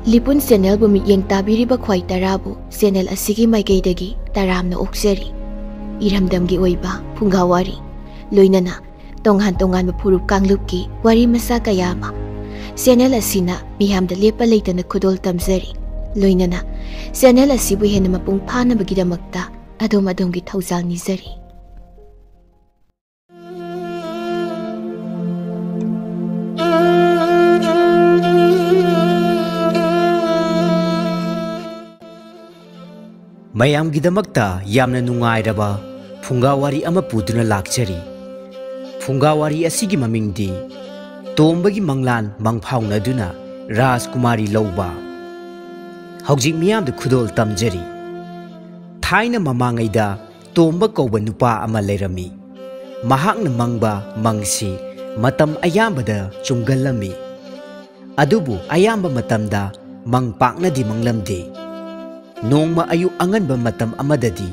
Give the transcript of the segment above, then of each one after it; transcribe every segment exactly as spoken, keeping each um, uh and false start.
ꯂꯤꯄꯨꯟ ꯆꯦꯅꯦꯜꯕꯨ ꯃꯤꯠꯌꯦꯡ ꯇꯥꯕꯤꯔꯤꯕ ꯈ꯭ꯋꯥꯏ ꯇꯔꯥꯕꯨ ꯆꯦꯅꯦꯜ ꯑꯁꯤꯒꯤ ꯃꯥꯏꯀꯩꯗꯒꯤ ꯇꯔꯥꯝꯅ ꯑꯣꯛꯆꯔꯤ꯫ ꯏꯔꯝꯗꯝꯒꯤ ꯑꯣꯏꯕ ꯐꯨꯡꯒꯥ ꯋꯥꯔꯤ, ꯂꯣꯏꯅꯅ ꯇꯣꯉꯥꯟ ꯇꯣꯉꯥꯟꯕ ꯐꯨꯔꯨꯞ ꯀꯥꯡꯂꯨꯞꯀꯤ ꯋꯥꯔꯤ ꯃꯆꯥ ꯀꯌꯥ ꯑꯃ ꯆꯦꯅꯦꯜ ꯑꯁꯤꯅ ꯃꯤꯌꯥꯝꯗ ꯂꯦꯞꯄ ꯂꯩꯇꯅ ꯈꯨꯗꯣꯜ ꯇꯝꯖꯔꯤ꯫ ꯂꯣꯏꯅꯅ ꯆꯦꯅꯦꯜ ꯑꯁꯤꯕꯨ ꯍꯦꯟꯅ ꯃꯄꯨꯡ ꯐꯥꯅꯕꯒꯤꯗꯃꯛꯇ ꯑꯗꯣꯝ ꯑꯗꯣꯝꯒꯤ ꯊꯧꯖꯥꯜ ꯅꯤꯖꯔꯤ꯫ ꯃꯌꯥꯝꯒꯤꯗꯃꯛꯇ ꯌꯥꯝꯅ ꯅꯨꯡꯉꯥꯏꯔꯕ ꯐꯨꯡꯒꯥ ꯋꯥꯔꯤ ꯑꯃ ꯄꯨꯗꯨꯅ ꯂꯥꯛꯆꯔꯤ꯫ ꯐꯨꯡꯒꯥ ꯋꯥꯔꯤ ꯑꯁꯤꯒꯤ ꯃꯃꯤꯡꯗꯤ ꯇꯣꯝꯕꯒꯤ ꯃꯪꯂꯥꯟ ꯃꯪꯐꯥꯎꯅꯗꯨꯅ ꯔꯥꯖꯀꯨꯃꯥꯔꯤ ꯂꯧꯕ꯫ ꯍꯧꯖꯤꯛ ꯃꯤꯌꯥꯝꯗ ꯈꯨꯗꯣꯜ ꯇꯝꯖꯔꯤ꯫ ꯊꯥꯏꯅ ꯃꯃꯥꯡꯉꯩꯗ ꯇꯣꯝꯕ ꯀꯧꯕ ꯅꯨꯄꯥ ꯑꯃ ꯂꯩꯔꯝꯃꯤ꯫ ꯃꯍꯥꯛꯅ ꯃꯪꯕ ꯃꯪꯁꯤ ꯃꯇꯝ ꯑꯌꯥꯝꯕꯗ ꯆꯨꯝꯒꯜꯂꯝꯃꯤ꯫ ꯑꯗꯨꯕꯨ ꯑꯌꯥꯝꯕ ꯃꯇꯝꯗ ꯃꯪ ꯄꯥꯛꯅꯗꯤ ꯃꯪꯂꯝꯗꯦ꯫ ꯅꯣꯡꯃ ꯑꯌꯨꯛ ꯑꯉꯟꯕ ꯃꯇꯝ ꯑꯃꯗꯗꯤ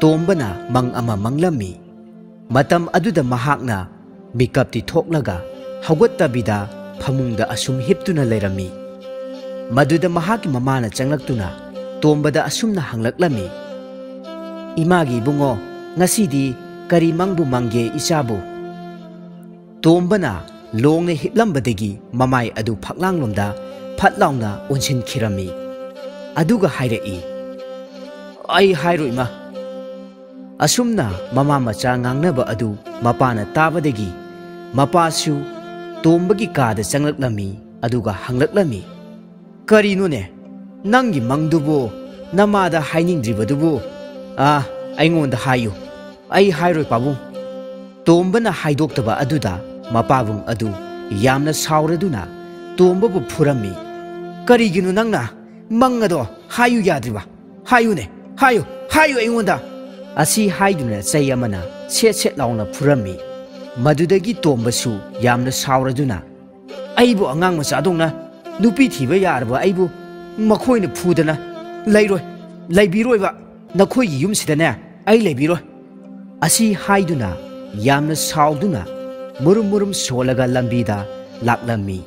ꯇꯣꯝꯕꯅ ꯃꯪ ꯑꯃ ꯃꯪꯂꯝꯃꯤ꯫ ꯃꯇꯝ ꯑꯗꯨꯗ ꯃꯍꯥꯛꯅ ꯃꯤꯀꯞꯇꯤ ꯊꯣꯛꯂꯒ ꯍꯧꯒꯠꯇꯕꯤꯗ ꯐꯃꯨꯡꯗ ꯑꯁꯨꯝ ꯍꯤꯞꯇꯨꯅ ꯂꯩꯔꯝꯃꯤ꯫ ꯃꯗꯨꯗ ꯃꯍꯥꯛꯀꯤ ꯃꯃꯥꯅ ꯆꯪꯂꯛꯇꯨꯅ ꯇꯣꯝꯕꯗ ꯑꯁꯨꯝꯅ ꯍꯪꯂꯛꯂꯝꯃꯤ, "ꯏꯃꯥꯒꯤ ꯏꯕꯨꯡꯉꯣ, ꯉꯁꯤꯗꯤ ꯀꯔꯤ ꯃꯪꯕꯨ ꯃꯪꯒꯦ ꯏꯆꯥꯕꯨ?" ꯇꯣꯝꯕꯅ ꯂꯣꯡꯅ ꯍꯤꯞꯂꯝꯕꯗꯒꯤ ꯃꯃꯥꯏ ꯑꯗꯨ ꯐꯛꯂꯥꯡꯂꯣꯝꯗ ꯐꯠ ꯂꯥꯎꯅ ꯑꯣꯟꯁꯤꯟꯈꯤꯔꯝꯃꯤ꯫ ꯑꯗꯨꯒ ꯍꯥꯏꯔꯛꯏ, "ꯑꯩ ꯍꯥꯏꯔꯣꯏ, ꯏꯃꯥ꯫" ꯑꯁꯨꯝꯅ ꯃꯃꯥ ꯃꯆꯥ ꯉꯥꯡꯅꯕ ꯑꯗꯨ ꯃꯄꯥꯅ ꯇꯥꯕꯗꯒꯤ ꯃꯄꯥꯁꯨ ꯇꯣꯝꯕꯒꯤ ꯀꯥꯗ ꯆꯪꯂꯛꯂꯝꯃꯤ꯫ ꯑꯗꯨꯒ ꯍꯪꯂꯛꯂꯝꯃꯤ, "ꯀꯔꯤꯅꯣꯅꯦ? ꯅꯪꯒꯤ ꯃꯪꯗꯨꯕꯨ ꯅꯃꯥꯗ ꯍꯥꯏꯅꯤꯡꯗ꯭ꯔꯤꯕꯗꯨꯕꯨ? ꯑꯥ, ꯑꯩꯉꯣꯟꯗ ꯍꯥꯏꯌꯨ꯫ ꯑꯩ ꯍꯥꯏꯔꯣꯏ, ꯄꯥꯕꯨꯡ꯫" ꯇꯣꯝꯕꯅ ꯍꯥꯏꯗꯣꯛꯇꯕ ꯑꯗꯨꯗ ꯃꯄꯥꯕꯨꯡ ꯑꯗꯨ ꯌꯥꯝꯅ ꯁꯥꯎꯔꯗꯨꯅ ꯇꯣꯝꯕꯕꯨ ꯐꯨꯔꯝꯃꯤ꯫ "ꯀꯔꯤꯒꯤꯅꯣ ꯅꯪꯅ ꯃꯪ ꯑꯗꯣ ꯍꯥꯏꯌꯨ ꯌꯥꯗ꯭ꯔꯤꯕ? ꯍꯥꯏꯌꯨꯅꯦ, ꯍꯥꯏꯌꯨ, ꯍꯥꯏꯌꯨ ꯑꯩꯉꯣꯟꯗ!" ꯑꯁꯤ ꯍꯥꯏꯗꯨꯅ ꯆꯩ ꯑꯃꯅ ꯁꯦꯠ ꯁꯦꯠ ꯂꯥꯎꯅ ꯐꯨꯔꯝꯃꯤ꯫ ꯃꯗꯨꯗꯒꯤ ꯇꯣꯝꯕꯁꯨ ꯌꯥꯝꯅ ꯁꯥꯎꯔꯗꯨꯅ, "ꯑꯩꯕꯨ ꯑꯉꯥꯡ ꯃꯆꯥꯗꯧꯅ ꯅꯨꯄꯤ ꯊꯤꯕ ꯌꯥꯔꯕ ꯑꯩꯕꯨ ꯃꯈꯣꯏꯅ ꯐꯨꯗꯅ ꯂꯩꯔꯣꯏ, ꯂꯩꯕꯤꯔꯣꯏꯕ꯫ ꯅꯈꯣꯏꯒꯤ ꯌꯨꯝꯁꯤꯗꯅꯦ ꯑꯩ ꯂꯩꯕꯤꯔꯣꯏ꯫" ꯑꯁꯤ ꯍꯥꯏꯗꯨꯅ ꯌꯥꯝꯅ ꯁꯥꯎꯗꯨꯅ ꯃꯨꯔꯨꯝ ꯃꯨꯔꯨꯝ ꯁꯣꯜꯂꯒ ꯂꯝꯕꯤꯗ ꯂꯥꯛꯂꯝꯃꯤ꯫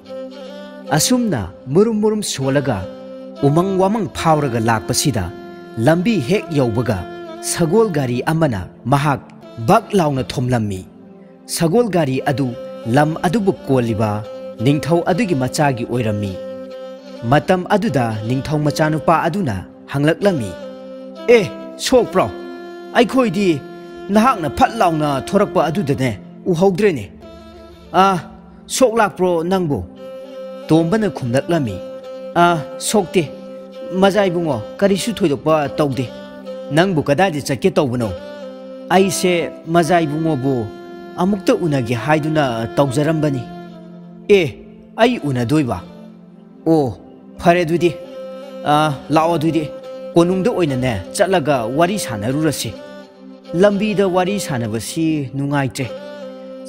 ꯑꯁꯨꯝꯅ ꯃꯨꯔꯨꯝ ꯃꯨꯔꯨꯝ ꯁꯣꯜꯂꯒ ꯎꯃꯪ ꯋꯥꯃꯪ ꯐꯥꯎꯔꯒ ꯂꯥꯛꯄꯁꯤꯗ ꯂꯝꯕꯤ ꯍꯦꯛ ꯌꯧꯕꯒ ꯁꯒꯣꯜ ꯒꯥꯔꯤ ꯑꯃꯅ ꯃꯍꯥꯛ ꯕꯛ ꯂꯥꯎꯅ ꯊꯣꯝꯂꯝꯃꯤ꯫ ꯁꯒꯣꯜ ꯒꯥꯔꯤ ꯑꯗꯨ ꯂꯝ ꯑꯗꯨꯕꯨ ꯀꯣꯜꯂꯤꯕ ꯅꯤꯡꯊꯧ ꯑꯗꯨꯒꯤ ꯃꯆꯥꯒꯤ ꯑꯣꯏꯔꯝꯃꯤ꯫ ꯃꯇꯝ ꯑꯗꯨꯗ ꯅꯤꯡꯊꯧ ꯃꯆꯥꯅꯨꯄꯥ ꯑꯗꯨꯅ ꯍꯪꯂꯛꯂꯝꯃꯤ, "ꯑꯦ, ꯁꯣꯛꯄ꯭ꯔꯣ? ꯑꯩꯈꯣꯏꯗꯤ ꯅꯍꯥꯛꯅ ꯐꯠ ꯂꯥꯎꯅ ꯊꯣꯔꯛꯄ ꯑꯗꯨꯗꯅꯦ ꯎꯍꯧꯗ꯭ꯔꯦꯅꯦ꯫ ꯑꯥ, ꯁꯣꯛ ꯂꯥꯛꯄ꯭ꯔꯣ ꯅꯪꯕꯨ?" ꯇꯣꯝꯕꯅ ꯈꯨꯝꯂꯛꯂꯝꯃꯤ, "ꯑꯥ, ꯁꯣꯛꯇꯦ꯫ ꯃꯖꯥ ꯏꯕꯨꯡꯉꯣ, ꯀꯔꯤꯁꯨ ꯊꯣꯏꯗꯣꯛꯄ ꯇꯧꯗꯦ꯫ ꯅꯪꯕꯨ ꯀꯗꯥꯏꯗ ꯆꯠꯀꯦ ꯇꯧꯕꯅꯣ?" "ꯑꯩꯁꯦ ꯃꯖꯥ ꯏꯕꯨꯡꯉꯣꯕꯨ ꯑꯃꯨꯛꯇ ꯎꯅꯒꯦ ꯍꯥꯏꯗꯨꯅ ꯇꯧꯖꯔꯝꯕꯅꯤ꯫" "ꯑꯦ, ꯑꯩ ꯎꯅꯗꯣꯏꯕ? ꯑꯣ, ꯐꯔꯦ ꯑꯗꯨꯗꯤ꯫ ꯑꯥ, ꯂꯥꯛꯑꯣ ꯑꯗꯨꯗꯤ꯫ ꯀꯣꯅꯨꯡꯗ ꯑꯣꯏꯅꯅꯦ ꯆꯠꯂꯒ ꯋꯥꯔꯤ ꯁꯥꯟꯅꯔꯨꯔꯁꯤ꯫ ꯂꯝꯕꯤꯗ ꯋꯥꯔꯤ ꯁꯥꯟꯅꯕꯁꯤ ꯅꯨꯡꯉꯥꯏꯇ꯭ꯔꯦ꯫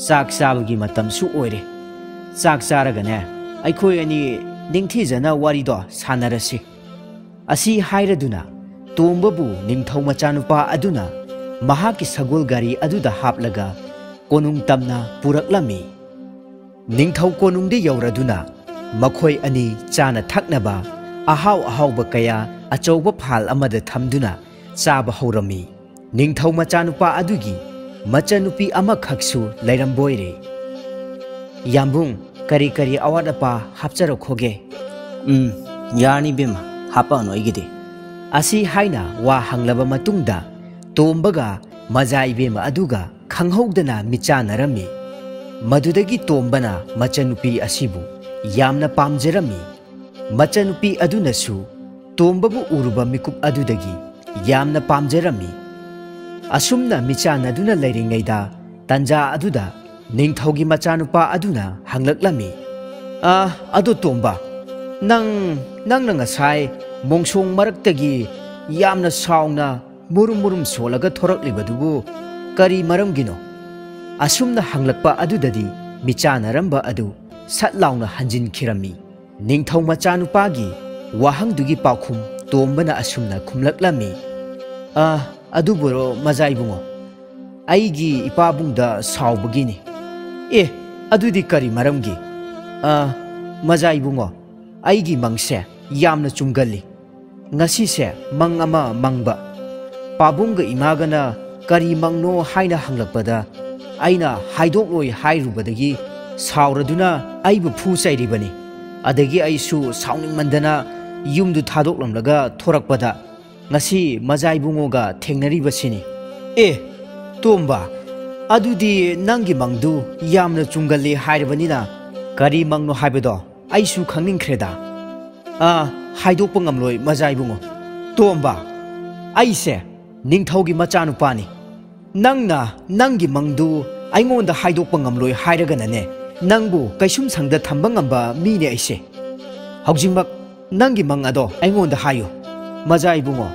ꯆꯥꯛ ꯆꯥꯕꯒꯤ ꯃꯇꯝꯁꯨ ꯑꯣꯏꯔꯦ꯫ ꯆꯥꯛ ꯆꯥꯔꯒꯅꯦ ꯑꯩꯈꯣꯏ ꯑꯅꯤ ꯅꯤꯡꯊꯤꯖꯅ ꯋꯥꯔꯤꯗꯣ ꯁꯥꯟꯅꯔꯁꯤ꯫" ꯑꯁꯤ ꯍꯥꯏꯔꯗꯨꯅ ꯇꯣꯝꯕꯕꯨ ꯅꯤꯡꯊꯧ ꯃꯆꯥꯅꯨꯄꯥ ꯑꯗꯨꯅ ꯃꯍꯥꯛꯀꯤ ꯁꯒꯣꯜ ꯒꯥꯔꯤ ꯑꯗꯨꯗ ꯍꯥꯞꯂꯒ ꯀꯣꯅꯨꯡ ꯇꯝꯅ ꯄꯨꯔꯛꯂꯝꯃꯤ꯫ ꯅꯤꯡꯊꯧ ꯀꯣꯅꯨꯡꯗ ꯌꯧꯔꯗꯨꯅ ꯃꯈꯣꯏ ꯑꯅꯤ ꯆꯥꯅ ꯊꯛꯅꯕ ꯑꯍꯥꯎ ꯑꯍꯥꯎꯕ ꯀꯌꯥ ꯑꯆꯧꯕ ꯐꯥꯜ ꯑꯃꯗ ꯊꯝꯗꯨꯅ ꯆꯥꯕ ꯍꯧꯔꯝꯃꯤ꯫ ꯅꯤꯡꯊꯧ ꯃꯆꯥꯅꯨꯄꯥ ꯑꯗꯨꯒꯤ ꯃꯆꯟꯅꯨꯄꯤ ꯑꯃꯈꯛꯁꯨ ꯂꯩꯔꯝꯕꯣꯏꯔꯦ꯫ "ꯌꯥꯝꯕꯨꯡ, ꯀꯔꯤ ꯀꯔꯤ ꯑꯋꯥꯠ ꯑꯄꯥ ꯍꯥꯞꯆꯔꯛꯈꯣꯒꯦ?" "ꯎꯝ, ꯌꯥꯔꯅꯤ ꯏꯕꯦꯝꯃ, ꯍꯥꯞꯄꯛꯑꯅꯨ ꯑꯩꯒꯤꯗꯤ꯫" ꯑꯁꯤ ꯍꯥꯏꯅ ꯋꯥ ꯍꯪꯂꯕ ꯃꯇꯨꯡꯗ ꯇꯣꯝꯕꯒ ꯃꯖꯥ ꯏꯕꯦꯝꯃ ꯑꯗꯨꯒ ꯈꯪꯍꯧꯗꯅ ꯃꯤꯆꯥꯟꯅꯔꯝꯃꯤ꯫ ꯃꯗꯨꯗꯒꯤ ꯇꯣꯝꯕꯅ ꯃꯆꯟꯅꯨꯄꯤ ꯑꯁꯤꯕꯨ ꯌꯥꯝꯅ ꯄꯥꯝꯖꯔꯝꯃꯤ꯫ ꯃꯆꯟꯅꯨꯄꯤ ꯑꯗꯨꯅꯁꯨ ꯇꯣꯝꯕꯕꯨ ꯎꯔꯨꯕ ꯃꯤꯀꯨꯞ ꯑꯗꯨꯗꯒꯤ ꯌꯥꯝꯅ ꯄꯥꯝꯖꯔꯝꯃꯤ꯫ ꯑꯁꯨꯝꯅ ꯃꯤꯆꯥꯟꯅꯗꯨꯅ ꯂꯩꯔꯤꯉꯩꯗ ꯇꯟꯖꯥ ꯑꯗꯨꯗ ꯅꯤꯡꯊꯧꯒꯤ ꯃꯆꯥꯅꯨꯄꯥ ꯑꯗꯨꯅ ꯍꯪꯂꯛꯂꯝꯃꯤ, "ꯑ, ꯑꯗꯣ ꯇꯣꯝꯕ, ꯅꯪ, ꯅꯪꯅ ꯉꯁꯥꯏ ꯃꯣꯡꯁꯣꯡ ꯃꯔꯛꯇꯒꯤ ꯌꯥꯝꯅ ꯁꯥꯎꯅ ꯃꯨꯔꯨꯝ ꯃꯨꯔꯨꯝ ꯁꯣꯜꯂꯒ ꯊꯣꯔꯛꯂꯤꯕꯗꯨꯕꯨ ꯀꯔꯤ ꯃꯔꯝꯒꯤꯅꯣ?" ꯑꯁꯨꯝꯅ ꯍꯪꯂꯛꯄ ꯑꯗꯨꯗꯗꯤ ꯃꯤꯆꯥꯟꯅꯔꯝꯕ ꯑꯗꯨ ꯁꯠ ꯂꯥꯎꯅ ꯍꯟꯖꯤꯟꯈꯤꯔꯝꯃꯤ꯫ ꯅꯤꯡꯊꯧ ꯃꯆꯥꯅꯨꯄꯥꯒꯤ ꯋꯥꯍꯪꯗꯨꯒꯤ ꯄꯥꯎꯈꯨꯝ ꯇꯣꯝꯕꯅ ꯑꯁꯨꯝꯅ ꯈꯨꯝꯂꯛꯂꯝꯃꯤ, "ꯑ, ꯑꯗꯨꯕꯨꯔꯣ ꯃꯖꯥ ꯏꯕꯨꯡꯉꯣ, ꯑꯩꯒꯤ ꯏꯄꯥꯕꯨꯡꯗ ꯁꯥꯎꯕꯒꯤꯅꯤ꯫" "ꯑꯦ, ꯑꯗꯨꯗꯤ ꯀꯔꯤ ꯃꯔꯝꯒꯤ?" "ꯑ, "ꯃꯖꯥ ꯏꯕꯨꯡꯉꯣ, ꯑꯩꯒꯤ ꯃꯪꯁꯦ ꯌꯥꯝꯅ ꯆꯨꯝꯒꯜꯂꯤ꯫ ꯉꯁꯤꯁꯦ ꯃꯪ ꯑꯃ ꯃꯪꯕ꯫ ꯄꯥꯕꯨꯡꯒ ꯏꯃꯥꯒꯅ ꯀꯔꯤ ꯃꯪꯅꯣ ꯍꯥꯏꯅ ꯍꯪꯂꯛꯄꯗ, ꯑꯩꯅ ꯍꯥꯏꯗꯣꯛꯂꯣꯏ ꯍꯥꯏꯔꯨꯕꯗꯒꯤ ꯁꯥꯎꯔꯗꯨꯅ ꯑꯩꯕꯨ ꯐꯨ ꯆꯩꯔꯤꯕꯅꯤ꯫ ꯑꯗꯒꯤ ꯑꯩꯁꯨ ꯁꯥꯎꯅꯤꯡꯃꯟꯗꯅ ꯌꯨꯝꯗꯨ ꯊꯥꯗꯣꯛꯂꯝꯂꯒ ꯊꯣꯔꯛꯄꯗ, ꯉꯁꯤ ꯃꯖꯥ ꯏꯕꯨꯡꯉꯣꯒ ꯊꯦꯡꯅꯔꯤꯕꯁꯤꯅꯤ꯫" "ꯑꯦ, ꯇꯣꯝꯕ, ꯑꯗꯨꯗꯤ ꯅꯪꯒꯤ ꯃꯪꯗꯨ ꯌꯥꯝꯅ ꯆꯨꯝꯒꯜꯂꯤ ꯍꯥꯏꯔꯕꯅꯤꯅ, ꯀꯔꯤ ꯃꯪꯅꯣ ꯍꯥꯏꯕꯗꯣ ꯑꯩꯁꯨ ꯈꯪꯅꯤꯡꯈ꯭ꯔꯦꯗ꯫" "ꯑꯥ, ꯍꯥꯏꯗꯣꯛꯄ ꯉꯝꯂꯣꯏ, ꯃꯖꯥ ꯏꯕꯨꯡꯉꯣ꯫" "ꯇꯣꯝꯕ, ꯑꯩꯁꯦ ꯅꯤꯡꯊꯧꯒꯤ ꯃꯆꯥꯅꯨꯄꯥꯅꯤ꯫ ꯅꯪꯅ ꯅꯪꯒꯤ ꯃꯪꯗꯨ ꯑꯩꯉꯣꯟꯗ ꯍꯥꯏꯗꯣꯛꯄ ꯉꯝꯂꯣꯏ ꯍꯥꯏꯔꯒꯅꯅꯦ, ꯅꯪꯕꯨ ꯀꯩꯁꯨꯝꯁꯪꯗ ꯊꯝꯕ ꯉꯝꯕ ꯃꯤꯅꯦ ꯑꯩꯁꯦ꯫ ꯍꯧꯖꯤꯛꯃꯛ ꯅꯪꯒꯤ ꯃꯪ ꯑꯗꯣ ꯑꯩꯉꯣꯟꯗ ꯍꯥꯏꯌꯨ꯫ ꯃꯖꯥ ꯏꯕꯨꯡꯉꯣ,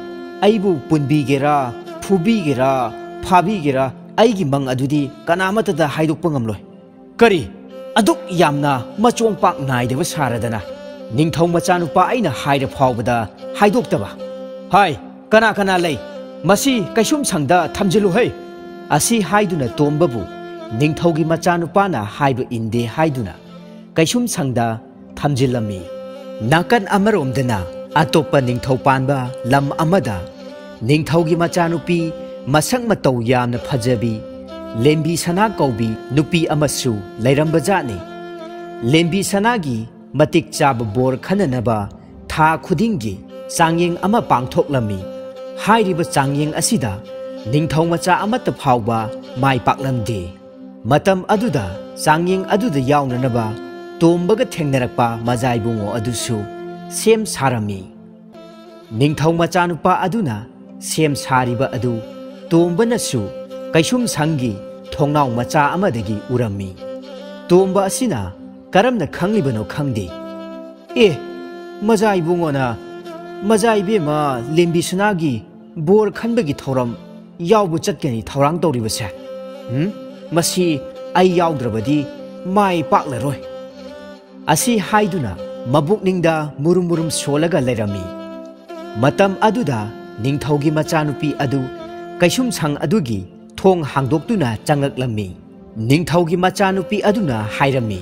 ꯑꯩꯕꯨ ꯄꯨꯟꯕꯤꯒꯦꯔꯥ, ꯐꯨꯕꯤꯒꯦꯔꯥ, ꯐꯥꯕꯤꯒꯦꯔꯥ, ꯑꯩꯒꯤ ꯃꯪ ꯑꯗꯨꯗꯤ ꯀꯅꯥꯃꯠꯇꯗ ꯍꯥꯏꯗꯣꯛꯄ ꯉꯝꯂꯣꯏ꯫" "ꯀꯔꯤ? ꯑꯗꯨꯛ ꯌꯥꯝꯅ ꯃꯆꯣꯡ ꯄꯥꯛ ꯅꯥꯏꯗꯕ ꯁꯥꯔꯗꯅ, ꯅꯤꯡꯊꯧ ꯃꯆꯥꯅꯨꯄꯥ ꯑꯩꯅ ꯍꯥꯏꯔ ꯐꯥꯎꯕꯗ ꯍꯥꯏꯗꯣꯛꯇꯕ? ꯍꯥꯏ, ꯀꯅꯥ ꯀꯅꯥ ꯂꯩ? ꯃꯁꯤ ꯀꯩꯁꯨꯝꯁꯪꯗ ꯊꯝꯖꯤꯜꯂꯨ ꯍꯩ!" ꯑꯁꯤ ꯍꯥꯏꯗꯨꯅ ꯇꯣꯝꯕꯕꯨ ꯅꯤꯡꯊꯧꯒꯤ ꯃꯆꯥꯅꯨꯄꯥꯅ ꯍꯥꯏꯕ ꯏꯟꯗꯦ ꯍꯥꯏꯗꯨꯅ ꯀꯩꯁꯨꯝꯁꯪꯗ ꯊꯝꯖꯤꯜꯂꯝꯃꯤ꯫ ꯅꯥꯀꯟ ꯑꯃꯔꯣꯝꯗꯅ ꯑꯇꯣꯞꯄ ꯅꯤꯡꯊꯧ ꯄꯥꯟꯕ ꯂꯝ ꯑꯃꯗ ꯅꯤꯡꯊꯧꯒꯤ ꯃꯆꯥꯅꯨꯄꯤ ꯃꯁꯛ ꯃꯇꯧ ꯌꯥꯝꯅ ꯐꯖꯕꯤ ꯂꯦꯝꯕꯤ ꯁꯅꯥ ꯀꯧꯕꯤ ꯅꯨꯄꯤ ꯑꯃꯁꯨ ꯂꯩꯔꯝꯕꯖꯥꯠꯅꯤ꯫ ꯂꯦꯝꯕꯤ ꯁꯅꯥꯒꯤ ꯃꯇꯤꯛ ꯆꯥꯕ ꯕꯣꯔ ꯈꯟꯅꯅꯕ ꯊꯥ ꯈꯨꯗꯤꯡꯒꯤ ꯆꯥꯡꯌꯦꯡ ꯑꯃ ꯄꯥꯡꯊꯣꯛꯂꯝꯃꯤ꯫ ꯍꯥꯏꯔꯤꯕ ꯆꯥꯡꯌꯦꯡ ꯑꯁꯤꯗ ꯅꯤꯡꯊꯧ ꯃꯆꯥ ꯑꯃꯠꯇ ꯐꯥꯎꯕ ꯃꯥꯏ ꯄꯥꯛꯂꯝꯗꯦ꯫ ꯃꯇꯝ ꯑꯗꯨꯗ ꯆꯥꯡꯌꯦꯡ ꯑꯗꯨꯗ ꯌꯥꯎꯅꯅꯕ ꯇꯣꯝꯕꯒ ꯊꯦꯡꯅꯔꯛꯄ ꯃꯖꯥ ꯏꯕꯨꯡꯉꯣ ꯑꯗꯨꯁꯨ ꯁꯦꯝ ꯁꯥꯔꯝꯃꯤ꯫ ꯅꯤꯡꯊꯧ ꯃꯆꯥꯅꯨꯄꯥ ꯑꯗꯨꯅ ꯁꯦꯝ ꯁꯥꯔꯤꯕ ꯑꯗꯨ ꯇꯣꯝꯕꯅꯁꯨ ꯀꯩꯁꯨꯝꯁꯪꯒꯤ ꯊꯣꯡꯅꯥꯎ ꯃꯆꯥ ꯑꯃꯗꯒꯤ ꯎꯔꯝꯃꯤ꯫ ꯇꯣꯝꯕ ꯑꯁꯤꯅ ꯀꯔꯝꯅ ꯈꯪꯂꯤꯕꯅꯣ ꯈꯪꯗꯦ꯫ "ꯑꯦ, ꯃꯖꯥ ꯏꯕꯨꯡꯉꯣꯅ ꯃꯖꯥ ꯏꯕꯦꯝꯃ ꯂꯦꯝꯕꯤ ꯁꯅꯥꯒꯤ ꯕꯣꯔ ꯈꯟꯕꯒꯤ ꯊꯧꯔꯝ ꯌꯥꯎꯕ ꯆꯠꯀꯅꯤ ꯊꯧꯔꯥꯡ ꯇꯧꯔꯤꯕꯁꯦ꯫ ꯎꯝ, ꯃꯁꯤ ꯑꯩ ꯌꯥꯎꯗ꯭ꯔꯕꯗꯤ ꯃꯥꯏ ꯄꯥꯛꯂꯔꯣꯏ꯫" ꯑꯁꯤ ꯍꯥꯏꯗꯨꯅ ꯃꯕꯨꯛꯅꯤꯡꯗ ꯃꯨꯔꯨꯝ ꯃꯨꯔꯨꯝ ꯁꯣꯜꯂꯒ ꯂꯩꯔꯝꯃꯤ꯫ ꯃꯇꯝ ꯑꯗꯨꯗ ꯅꯤꯡꯊꯧꯒꯤ ꯃꯆꯥꯅꯨꯄꯤ ꯑꯗꯨ ꯀꯩꯁꯨꯝꯁꯪ ꯑꯗꯨꯒꯤ ꯊꯣꯡ ꯍꯥꯡꯗꯣꯛꯇꯨꯅ ꯆꯪꯂꯛꯂꯝꯃꯤ꯫ ꯅꯤꯡꯊꯧꯒꯤ ꯃꯆꯥꯅꯨꯄꯤ ꯑꯗꯨꯅ ꯍꯥꯏꯔꯝꯃꯤ,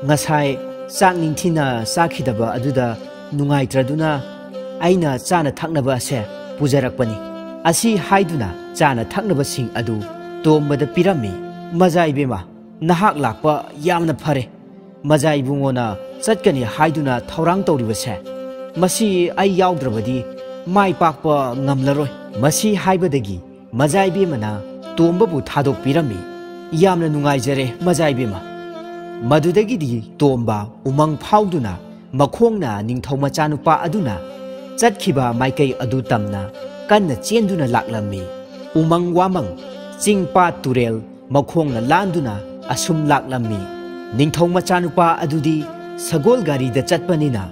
"ꯉꯁꯥꯏ ꯆꯥꯛ ꯅꯤꯡꯊꯤꯅ ꯆꯥꯈꯤꯗꯕ ꯑꯗꯨꯗ ꯅꯨꯡꯉꯥꯏꯇ꯭ꯔꯗꯨꯅ ꯑꯩꯅ ꯆꯥꯅ ꯊꯛꯅꯕ ꯑꯁꯦ ꯄꯨꯖꯔꯛꯄꯅꯤ꯫ ꯑꯁꯤ ꯍꯥꯏꯗꯨꯅ ꯆꯥꯅ ꯊꯛꯅꯕꯁꯤꯡ ꯑꯗꯨ ꯇꯣꯝꯕꯗ ꯄꯤꯔꯝꯃꯤ꯫ "ꯃꯖꯥ ꯏꯕꯦꯝꯃ, ꯅꯍꯥꯛ ꯂꯥꯛꯄ ꯌꯥꯝꯅ ꯐꯔꯦ꯫ ꯃꯖꯥ ꯏꯕꯨꯡꯉꯣꯅ ꯆꯠꯀꯅꯤ ꯍꯥꯏꯗꯨꯅ ꯊꯧꯔꯥꯡ ꯇꯧꯔꯤꯕꯁꯦ, ꯃꯁꯤ ꯑꯩ ꯌꯥꯎꯗ꯭ꯔꯕꯗꯤ ꯃꯥꯏ ꯄꯥꯛꯄ ꯉꯝꯂꯔꯣꯏ"꯫ ꯃꯁꯤ ꯍꯥꯏꯕꯗꯒꯤ ꯃꯖꯥ ꯏꯕꯦꯝꯃꯅ ꯇꯣꯝꯕꯕꯨ ꯊꯥꯗꯣꯛꯄꯤꯔꯝꯃꯤ꯫ "ꯌꯥꯝꯅ ꯅꯨꯡꯉꯥꯏꯖꯔꯦ ꯃꯖꯥ ꯏꯕꯦꯝꯃ"꯫ ꯃꯗꯨꯗꯒꯤꯗꯤ ꯇꯣꯝꯕ ꯎꯃꯪ ꯐꯥꯎꯗꯨꯅ ꯃꯈꯣꯡꯅ ꯅꯤꯡꯊꯧ ꯃꯆꯥꯅꯨꯄꯥ ꯑꯗꯨꯅ ꯆꯠꯈꯤꯕ ꯃꯥꯏꯀꯩ ꯑꯗꯨ ꯇꯝꯅ ꯀꯟꯅ ꯆꯦꯟꯗꯨꯅ ꯂꯥꯛꯂꯝꯃꯤ꯫ ꯎꯃꯪ ꯋꯥꯃꯪ, ꯆꯤꯡ ꯄꯥꯠ ꯇꯨꯔꯦꯜ ꯃꯈꯣꯡꯅ ꯂꯥꯟꯗꯨꯅ ꯑꯁꯨꯝ ꯂꯥꯛꯂꯝꯃꯤ꯫ ꯅꯤꯡꯊꯧ ꯃꯆꯥꯅꯨꯄꯥ ꯑꯗꯨꯗꯤ ꯁꯒꯣꯜ ꯒꯥꯔꯤꯗ ꯆꯠꯄꯅꯤꯅ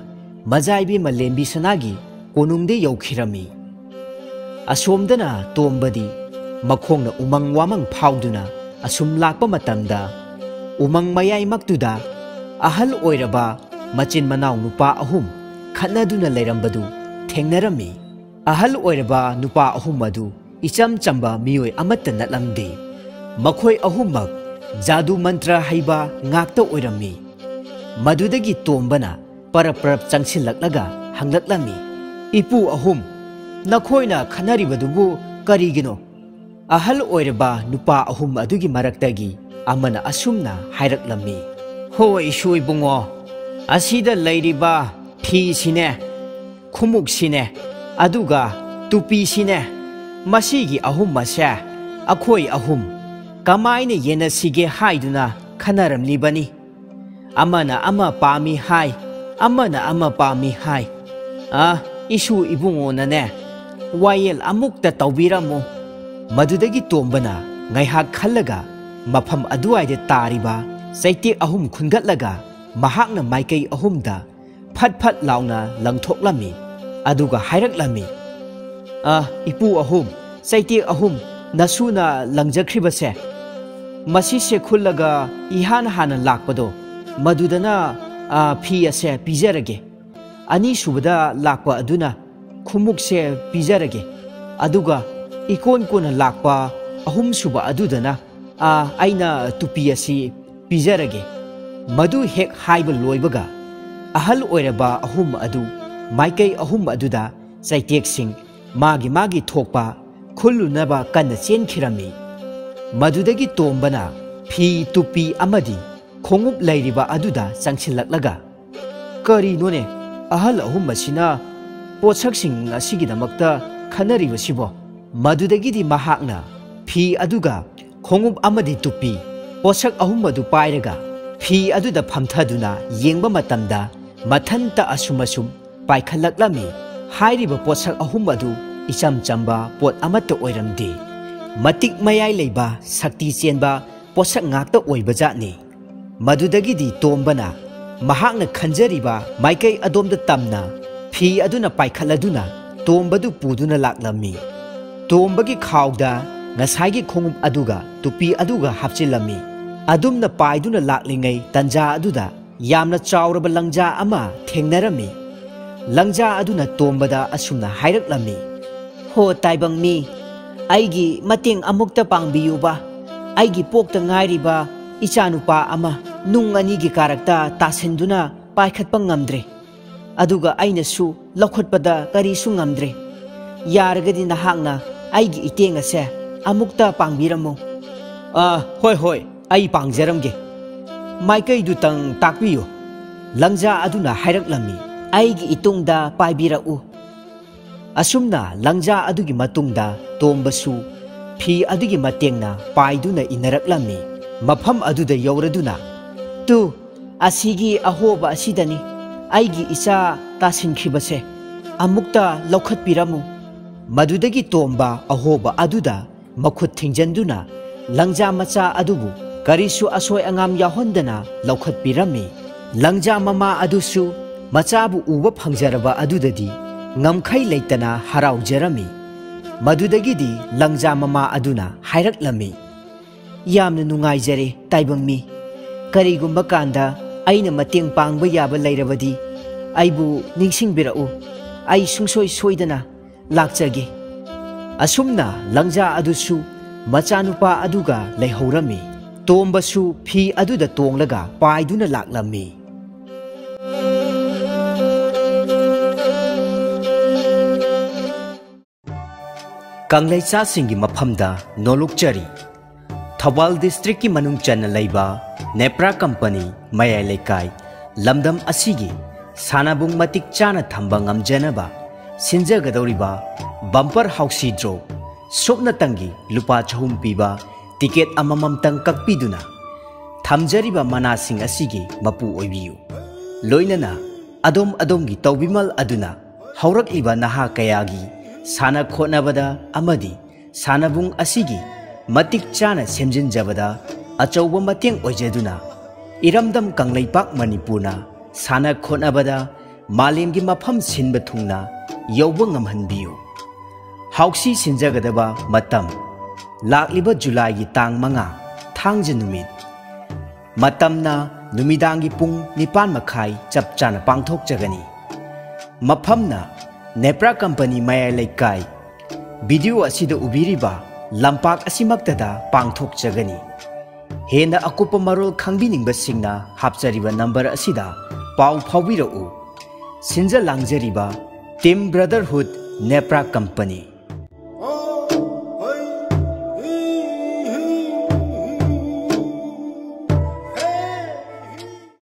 ꯃꯖꯥ ꯏꯕꯦꯝꯃ ꯂꯦꯝꯕꯤ ꯁꯅꯥꯒꯤ ꯀꯣꯅꯨꯡꯗ ꯌꯧꯈꯤꯔꯝꯃꯤ꯫ ꯑꯁꯣꯝꯗꯅ ꯇꯣꯝꯕꯗꯤ ꯃꯈꯣꯡꯅ ꯎꯃꯪ ꯋꯥꯃꯪ ꯐꯥꯎꯗꯨꯅ ꯑꯁꯨꯝ ꯂꯥꯛꯄ ꯃꯇꯝꯗ, ꯎꯃꯪ ꯃꯌꯥꯏꯃꯛꯇꯨꯗ ꯑꯍꯜ ꯑꯣꯏꯔꯕ ꯃꯆꯤꯟ ꯃꯅꯥꯎ ꯅꯨꯄꯥ ꯑꯍꯨꯝ ꯈꯠꯅꯗꯨꯅ ꯂꯩꯔꯝꯕꯗꯨ ꯊꯦꯡꯅꯔꯝꯃꯤ꯫ ꯑꯍꯜ ꯑꯣꯏꯔꯕ ꯅꯨꯄꯥ ꯑꯍꯨꯝ ꯑꯗꯨ ꯏꯆꯝ ꯆꯝꯕ ꯃꯤꯑꯣꯏ ꯑꯃꯠꯇ ꯅꯠꯂꯝꯗꯦ꯫ ꯃꯈꯣꯏ ꯑꯍꯨꯝꯃꯛ ꯖꯥꯗꯨ ꯃꯟꯇ꯭ꯔ ꯍꯩꯕ ꯉꯥꯛꯇ ꯑꯣꯏꯔꯝꯃꯤ꯫ ꯃꯗꯨꯗꯒꯤ ꯇꯣꯝꯕꯅ ꯄꯔꯞ ꯄꯔꯞ ꯆꯪꯁꯤꯜꯂꯛꯂꯒ ꯍꯪꯂꯛꯂꯝꯃꯤ, "ꯏꯄꯨ ꯑꯍꯨꯝ, ꯅꯈꯣꯏꯅ ꯈꯟꯅꯔꯤꯕꯗꯨꯕꯨ ꯀꯔꯤꯒꯤꯅꯣ?" ꯑꯍꯜ ꯑꯣꯏꯔꯕ ꯅꯨꯄꯥ ꯑꯍꯨꯝ ꯑꯗꯨꯒꯤ ꯃꯔꯛꯇꯒꯤ ꯑꯃꯅ ꯑꯁꯨꯝꯅ ꯍꯥꯏꯔꯛꯂꯝꯃꯤ, "ꯍꯣ ꯏꯁꯨ ꯏꯕꯨꯡꯉꯣ, ꯑꯁꯤꯗ ꯂꯩꯔꯤꯕ ꯐꯤꯁꯤꯅꯦ, ꯈꯨꯃꯨꯛꯁꯤꯅꯦ, ꯑꯗꯨꯒ ꯇꯨꯄꯤꯁꯤꯅꯦ, ꯃꯁꯤꯒꯤ ꯑꯍꯨꯝ ꯑꯁꯦ ꯑꯩꯈꯣꯏ ꯑꯍꯨꯝ ꯀꯃꯥꯏꯅ ꯌꯦꯟꯅꯁꯤꯒꯦ ꯍꯥꯏꯗꯨꯅ ꯈꯟꯅꯔꯝꯂꯤꯕꯅꯤ꯫ ꯑꯃꯅ ꯑꯃ ꯄꯥꯝꯃꯤ ꯍꯥꯏ, ꯑꯃꯅ ꯑꯃ ꯄꯥꯝꯃꯤ ꯍꯥꯏ꯫ ꯑ, ꯏꯁꯨ ꯏꯕꯨꯡꯉꯣꯅꯅꯦ, ꯋꯥꯌꯦꯜ ꯑꯃꯨꯛꯇ ꯇꯧꯕꯤꯔꯝꯃꯨ"꯫ ꯃꯗꯨꯗꯒꯤ ꯇꯣꯝꯕꯅ ꯉꯥꯏꯍꯥꯛ ꯈꯜꯂꯒ ꯃꯐꯝ ꯑꯗꯨꯋꯥꯏꯗ ꯇꯥꯔꯤꯕ ꯆꯩꯇꯦꯛ ꯑꯍꯨꯝ ꯈꯨꯟꯒꯠꯂꯒ ꯃꯍꯥꯛꯅ ꯃꯥꯏꯀꯩ ꯑꯍꯨꯝꯗ ꯐꯠ ꯐꯠ ꯂꯥꯎꯅ ꯂꯪꯊꯣꯛꯂꯝꯃꯤ꯫ ꯑꯗꯨꯒ ꯍꯥꯏꯔꯛꯂꯝꯃꯤ, "ꯑ, ꯏꯄꯨ ꯑꯍꯨꯝ, ꯆꯩꯇꯦꯛ ꯑꯍꯨꯝ, ꯅꯁꯨꯅ ꯂꯪꯖꯈ꯭ꯔꯤꯕꯁꯦ, ꯃꯁꯤꯁꯦ ꯈꯨꯜꯂꯒ ꯏꯍꯥꯟ ꯍꯥꯟꯅ ꯂꯥꯛꯄꯗꯣ, ꯃꯗꯨꯗꯅ, ꯑ, ꯐꯤ ꯑꯁꯦ ꯄꯤꯖꯔꯒꯦ꯫ ꯑꯅꯤꯁꯨꯕꯗ ꯂꯥꯛꯄ ꯑꯗꯨꯅ ꯈꯨꯃꯨꯛꯁꯦ ꯄꯤꯖꯔꯒꯦ꯫ ꯑꯗꯨꯒ ꯏꯀꯣꯟ ꯀꯣꯟꯅ ꯂꯥꯛꯄ ꯑꯍꯨꯝꯁꯨꯕ ꯑꯗꯨꯗꯅ, ꯑ, ꯑꯩꯅ ꯇꯨꯄꯤ ꯑꯁꯤ ꯄꯤꯖꯔꯒꯦ"꯫ ꯃꯗꯨ ꯍꯦꯛ ꯍꯥꯏꯕ ꯂꯣꯏꯕꯒ ꯑꯍꯜ ꯑꯣꯏꯔꯕ ꯑꯍꯨꯝ ꯑꯗꯨ ꯃꯥꯏꯀꯩ ꯑꯍꯨꯝ ꯑꯗꯨꯗ ꯆꯩꯇꯦꯛꯁꯤꯡ ꯃꯥꯒꯤ ꯃꯥꯒꯤ ꯊꯣꯛꯄ ꯈꯨꯜꯂꯨꯅꯕ ꯀꯟꯅ ꯆꯦꯟꯈꯤꯔꯝꯃꯤ꯫ ꯃꯗꯨꯗꯒꯤ ꯇꯣꯝꯕꯅ ꯐꯤ, ꯇꯨꯄꯤ ꯑꯃꯗꯤ ꯈꯣꯡꯎꯞ ꯂꯩꯔꯤꯕ ꯑꯗꯨꯗ ꯆꯪꯁꯤꯜꯂꯛꯂꯒ, "ꯀꯔꯤꯅꯣꯅꯦ, ꯑꯍꯜ ꯑꯍꯨꯝ ꯑꯁꯤꯅ ꯄꯣꯠꯁꯛꯁꯤꯡ ꯑꯁꯤꯒꯤꯗꯃꯛꯇ ꯈꯟꯅꯔꯤꯕꯁꯤꯕꯣ?" ꯃꯗꯨꯗꯒꯤꯗꯤ ꯃꯍꯥꯛꯅ ꯐꯤ ꯑꯗꯨꯒ ꯈꯣꯡꯎꯞ ꯑꯃꯗꯤ ꯇꯨꯄꯤ, ꯄꯣꯠꯁꯛ ꯑꯍꯨꯝ ꯑꯗꯨ ꯄꯥꯏꯔꯒ ꯐꯤ ꯑꯗꯨꯗ ꯐꯝꯊꯗꯨꯅ ꯌꯦꯡꯕ ꯃꯇꯝꯗ, ꯃꯊꯟꯇ ꯑꯁꯨꯝ ꯑꯁꯨꯝ ꯄꯥꯏꯈꯠꯂꯛꯂꯝꯃꯤ꯫ ꯍꯥꯏꯔꯤꯕ ꯄꯣꯠꯁꯛ ꯑꯍꯨꯝ ꯑꯗꯨ ꯏꯆꯝ ꯆꯝꯕ ꯄꯣꯠ ꯑꯃꯠꯇ ꯑꯣꯏꯔꯝꯗꯦ꯫ ꯃꯇꯤꯛ ꯃꯌꯥꯏ ꯂꯩꯕ, ꯁꯛꯇꯤ ꯆꯦꯟꯕ ꯄꯣꯠꯁꯛ ꯉꯥꯛꯇ ꯑꯣꯏꯕꯖꯥꯠꯅꯤ꯫ ꯃꯗꯨꯗꯒꯤꯗꯤ ꯇꯣꯝꯕꯅ ꯃꯍꯥꯛꯅ ꯈꯟꯖꯔꯤꯕ ꯃꯥꯏꯀꯩ ꯑꯗꯣꯝꯗ ꯇꯝꯅ ꯐꯤ ꯑꯗꯨꯅ ꯄꯥꯏꯈꯠꯂꯗꯨꯅ ꯇꯣꯝꯕꯗꯨ ꯄꯨꯗꯨꯅ ꯂꯥꯛꯂꯝꯃꯤ꯫ ꯇꯣꯝꯕꯒꯤ ꯈꯥꯎꯗ ꯉꯁꯥꯏꯒꯤ ꯈꯣꯡꯎꯞ ꯑꯗꯨꯒ ꯇꯨꯄꯤ ꯑꯗꯨꯒ ꯍꯥꯞꯆꯤꯜꯂꯝꯃꯤ꯫ ꯑꯗꯨꯝꯅ ꯄꯥꯏꯗꯨꯅ ꯂꯥꯛꯂꯤꯉꯩ ꯇꯟꯖꯥ ꯑꯗꯨꯗ ꯌꯥꯝꯅ ꯆꯥꯎꯔꯕ ꯂꯪꯖꯥ ꯑꯃ ꯊꯦꯡꯅꯔꯝꯃꯤ꯫ ꯂꯪꯖꯥ ꯑꯗꯨꯅ ꯇꯣꯝꯕꯗ ꯑꯁꯨꯝꯅ ꯍꯥꯏꯔꯛꯂꯝꯃꯤ, "ꯍꯣ ꯇꯥꯏꯕꯪ ꯃꯤ, ꯑꯩꯒꯤ ꯃꯇꯦꯡ ꯑꯃꯨꯛꯇ ꯄꯥꯡꯕꯤꯌꯨꯕ꯫ ꯑꯩꯒꯤ ꯄꯣꯛꯇ ꯉꯥꯏꯔꯤꯕ ꯏꯆꯥꯅꯨꯄꯥ ꯑꯃ ꯅꯨꯡ ꯑꯅꯤꯒꯤ ꯀꯥꯔꯛꯇ ꯇꯥꯁꯤꯟꯗꯨꯅ ꯄꯥꯏꯈꯠꯄ ꯉꯝꯗ꯭ꯔꯦ꯫ ꯑꯗꯨꯒ ꯑꯩꯅꯁꯨ ꯂꯧꯈꯠꯄꯗ ꯀꯔꯤꯁꯨ ꯉꯝꯗ꯭ꯔꯦ꯫ ꯌꯥꯔꯒꯗꯤ ꯅꯍꯥꯛꯅ ꯑꯩꯒꯤ ꯏꯇꯦꯡ ꯑꯁꯦ ꯑꯃꯨꯛꯇ ꯄꯥꯡꯕꯤꯔꯝꯃꯨ꯫" "ꯑ, ꯍꯣꯏ, ꯍꯣꯏ, ꯑꯩ ꯄꯥꯡꯖꯔꯝꯒꯦ꯫" "ꯃꯥꯏꯀꯩꯗꯨꯇꯪ ꯇꯥꯛꯄꯤꯌꯨ꯫" ꯂꯪꯖꯥ ꯑꯗꯨꯅ ꯍꯥꯏꯔꯛꯂꯝꯃꯤ, "ꯑꯩꯒꯤ ꯏꯇꯨꯡꯗ ꯄꯥꯏꯕꯤꯔꯛꯎ꯫" ꯑꯁꯨꯝꯅ ꯂꯪꯖꯥ ꯑꯗꯨꯒꯤ ꯃꯇꯨꯡꯗ ꯇꯣꯝꯕꯁꯨ ꯐꯤ ꯑꯗꯨꯒꯤ ꯃꯇꯦꯡꯅ ꯄꯥꯏꯗꯨꯅ ꯏꯟꯅꯔꯛꯂꯝꯃꯤ꯫ ꯃꯐꯝ ꯑꯗꯨꯗ ꯌꯧꯔꯗꯨꯅ, "ꯇꯨ, ꯑꯁꯤꯒꯤ ꯑꯍꯣꯕ ꯑꯁꯤꯗꯅꯤ ꯑꯩꯒꯤ ꯏꯆꯥ ꯇꯥꯁꯤꯟꯈꯤꯕꯁꯦ꯫ ꯑꯃꯨꯛꯇ ꯂꯧꯈꯠꯄꯤꯔꯝꯃꯨ꯫" ꯃꯗꯨꯗꯒꯤ ꯇꯣꯝꯕ ꯑꯍꯣꯕ ꯑꯗꯨꯗ ꯃꯈꯨꯠ ꯊꯤꯡꯖꯤꯟꯗꯨꯅ ꯂꯪꯖꯥ ꯃꯆꯥ ꯑꯗꯨꯕꯨ ꯀꯔꯤꯁꯨ ꯑꯁꯣꯏ ꯑꯉꯥꯝ ꯌꯥꯎꯍꯟꯗꯅ ꯂꯧꯈꯠꯄꯤꯔꯝꯃꯤ꯫ ꯂꯪꯖꯥ ꯃꯃꯥ ꯑꯗꯨꯁꯨ ꯃꯆꯥꯕꯨ ꯎꯕ ꯐꯪꯖꯔꯕ ꯑꯗꯨꯗꯗꯤ ꯉꯝꯈꯩ ꯂꯩꯇꯅ ꯍꯔꯥꯎꯖꯔꯝꯃꯤ꯫ ꯃꯗꯨꯗꯒꯤꯗꯤ ꯂꯪꯖꯥ ꯃꯃꯥ ꯑꯗꯨꯅ ꯍꯥꯏꯔꯛꯂꯝꯃꯤ, "ꯌꯥꯝꯅ ꯅꯨꯡꯉꯥꯏꯖꯔꯦ, ꯇꯥꯏꯕꯪ ꯃꯤ꯫ ꯀꯔꯤꯒꯨꯝꯕ ꯀꯥꯟꯗ ꯑꯩꯅ ꯃꯇꯦꯡ ꯄꯥꯡꯕ ꯌꯥꯕ ꯂꯩꯔꯕꯗꯤ ꯑꯩꯕꯨ ꯅꯤꯡꯁꯤꯡꯕꯤꯔꯛꯎ꯫ ꯑꯩ ꯁꯨꯡꯁꯣꯏ ꯁꯣꯏꯗꯅ ꯂꯥꯛꯆꯒꯦ꯫" ꯑꯁꯨꯝꯅ ꯂꯪꯖꯥ ꯑꯗꯨꯁꯨ ꯃꯆꯥꯅꯨꯄꯥ ꯑꯗꯨꯒ ꯂꯩꯍꯧꯔꯝꯃꯤ꯫ ꯇꯣꯝꯕꯁꯨ ꯐꯤ ꯑꯗꯨꯗ ꯇꯣꯡꯂꯒ ꯄꯥꯏꯗꯨꯅ ꯂꯥꯛꯂꯝꯃꯤ꯫ ꯀꯪꯂꯩꯆꯥꯁꯤꯡꯒꯤ ꯃꯐꯝꯗ ꯅꯣꯂꯨꯛꯆꯔꯤ꯫ ꯊꯧꯕꯥꯜ ꯗꯤꯁꯇ꯭ꯔꯤꯛꯀꯤ ꯃꯅꯨꯡ ꯆꯟꯅ ꯂꯩꯕ ꯅꯦꯄ꯭ꯔꯥ ꯀꯝꯄꯅꯤ ꯃꯌꯥꯏ ꯂꯩꯀꯥꯏ ꯂꯝꯗꯝ ꯑꯁꯤꯒꯤ ꯁꯥꯟꯅꯕꯨꯡ ꯃꯇꯤꯛ ꯆꯥꯅ ꯊꯝꯕ ꯉꯝꯖꯅꯕ ꯁꯤꯟꯖꯒꯗꯧꯔꯤꯕ ꯕꯝꯄꯔ ꯍꯥꯎꯁꯤ ꯗ꯭ꯔꯣ, ꯁꯨꯞꯅꯇꯪꯒꯤ ꯂꯨꯄꯥ ꯆꯍꯨꯝ ꯄꯤꯕ ꯇꯤꯀꯦꯠ ꯑꯃꯃꯝꯇꯪ ꯀꯛꯄꯤꯗꯨꯅ ꯊꯝꯖꯔꯤꯕ ꯃꯅꯥꯁꯤꯡ ꯑꯁꯤꯒꯤ ꯃꯄꯨ ꯑꯣꯏꯕꯤꯌꯨ꯫ ꯂꯣꯏꯅꯅ ꯑꯗꯣꯝ ꯑꯗꯣꯝꯒꯤ ꯇꯧꯕꯤꯃꯜ ꯑꯗꯨꯅ ꯍꯧꯔꯛꯂꯤꯕ ꯅꯍꯥ ꯀꯌꯥꯒꯤ ꯁꯥꯟꯅ ꯈꯣꯠꯅꯕꯗ ꯑꯃꯗꯤ ꯁꯥꯟꯅꯕꯨꯡ ꯑꯁꯤꯒꯤ ꯃꯇꯤꯛ ꯆꯥꯅ ꯁꯦꯝꯖꯤꯟꯖꯕꯗ ꯑꯆꯧꯕ ꯃꯇꯦꯡ ꯑꯣꯏꯖꯗꯨꯅ, ꯏꯔꯝꯗꯝ ꯀꯪꯂꯩꯄꯥꯛ ꯃꯅꯤꯄꯨꯔꯅ ꯁꯥꯟꯅ ꯈꯣꯠꯅꯕꯗ ꯃꯥꯂꯦꯝꯒꯤ ꯃꯐꯝ ꯁꯤꯟꯕ ꯊꯨꯡꯅ ꯌꯧꯕ ꯉꯝꯍꯟꯕꯤꯌꯨ꯫ ꯍꯥꯎꯁꯤ ꯁꯤꯟꯖꯒꯗꯕ ꯃꯇꯝ: ꯂꯥꯛꯂꯤꯕ ꯖꯨꯂꯥꯏꯒꯤ ꯇꯥꯡ ꯃꯉꯥ, ꯊꯥꯡꯖ ꯅꯨꯃꯤꯠ꯫ ꯃꯇꯝꯅ ꯅꯨꯃꯤꯗꯥꯡꯒꯤ ꯄꯨꯡ ꯅꯤꯄꯥꯟ ꯃꯈꯥꯏ ꯆꯞ ꯆꯥꯅ ꯄꯥꯡꯊꯣꯛꯆꯒꯅꯤ꯫ ꯃꯐꯝꯅ ꯅꯦꯄ꯭ꯔꯥ ꯀꯝꯄꯅꯤ ꯃꯌꯥꯏ ꯂꯩꯀꯥꯏ꯫ ꯚꯤꯗꯤꯑꯣ ꯑꯁꯤꯗ ꯎꯕꯤꯔꯤꯕ ꯂꯝꯄꯥꯛ ꯑꯁꯤꯃꯛꯇꯗ ꯄꯥꯡꯊꯣꯛꯆꯒꯅꯤ꯫ ꯍꯦꯟꯅ ꯑꯀꯨꯞꯄ ꯃꯔꯣꯜ ꯈꯪꯕꯤꯅꯤꯡꯕꯁꯤꯡꯅ ꯍꯥꯞꯆꯔꯤꯕ ꯅꯝꯕꯔ ꯑꯁꯤꯗ ꯄꯥꯎ ꯐꯥꯎꯕꯤꯔꯛꯎ꯫ ꯁꯤꯟꯖ ꯂꯥꯡꯖꯔꯤꯕ Team Brotherhood ꯅꯦꯄ꯭ꯔꯥ ꯀꯝꯄꯅꯤ꯫